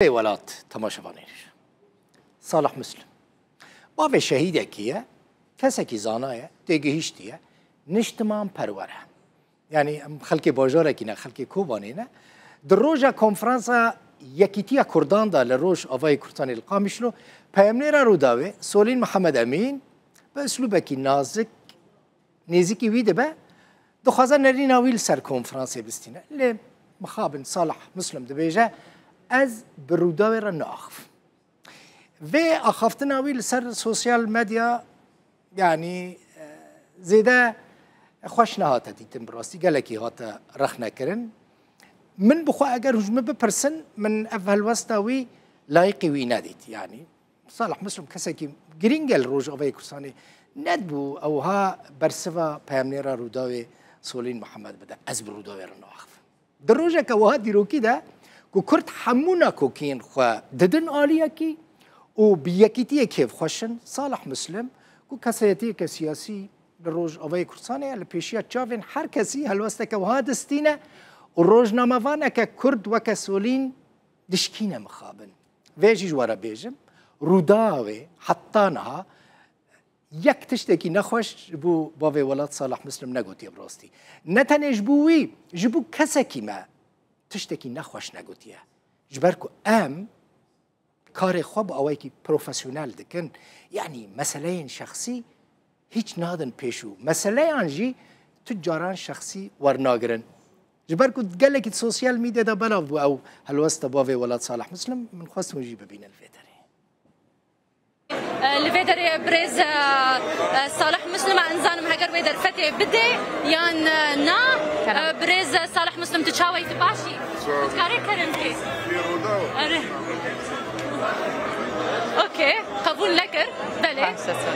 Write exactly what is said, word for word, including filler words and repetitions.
Ê welat, temaşevanên hêja. Salah Muslim. Bavê şehîdekî ye, kesekî zana ye, têgihîştî ye, niştiman perwer e. Yanî em xelkê bajarekî ne, xelkê Kobanê ne. Di roja konferansa Yekîtiya Kurdan de li Rojavayê Kurdistanê li Qamişlo, peyamnêra Rûdawê Solîn Mihemed Emîn bi uslûbekî nazik nêzîkî wî dibe, dixwaze nerîna wî li ser konferansê bistîne. Lê mixabin Salah Muslim dibêje, ez bi Rûdawê re naaxivim. Vê axaftina wî li ser sosyal medya, yanî, e, zêde xweş nehate dîtin, bi rastî gelekî hate rexnekirin. Min bi xwe eger hûn ji min bipirsin, min ev helwesta wî layiqî wî nedît. Yanî Salah Muslim kesekî girîng e li Rojavayê Kurdistanê. Nedibû ew ha bersiva peyamnêra Rûdawê Solîn Mihemed bide, ez bi Rûdawê re naaxivim. Di rojeke wiha dîrokî de ku Kurd hemû nakokiyên xwe didin aliyekî û bi yekîtiyê kêfxweş in, Salah Muslim ku kesayetiyeke siyasî li Rojavayê Kurdistanê ye, li pêşiya çavên her kesî helwesteke wiha distîne û rojnamevaneke Kurd weke Solîn dişkîne mixabin. Vê jî ji we re bêjim, Rûdawê heta niha yek tiştekî nexweş ji bo bavê welat Salah Muslim negotiye bi rastî. Ne tenê ji bo wî, ji bo kesekî me tiştekî nexweş negotiye. Ji ber ku em karê xwe bi awayekî profesyonel dikin. Yanî meseleyên şexsî hîç nadin pêşû. Meseleyan jî tu caran şexsî wernagirin. Ji ber ku gelekî sosyal medyada belav bû ew helwesta bavê welat Salah Muslim, min xwest hûn jî bibînin vê derê. Li vê derê birêz, e, e, Salah Muslim, ez nizanim heger wê derfetê bidê yan, e, na. Kerem. E, birêz, e, Salah Muslim, tu çawa yî, tu baş î? Çawa? Tu dikarî kerem kî? Pêro da. Erê. Okey, qebûl nekir. Belê. Paşe sor.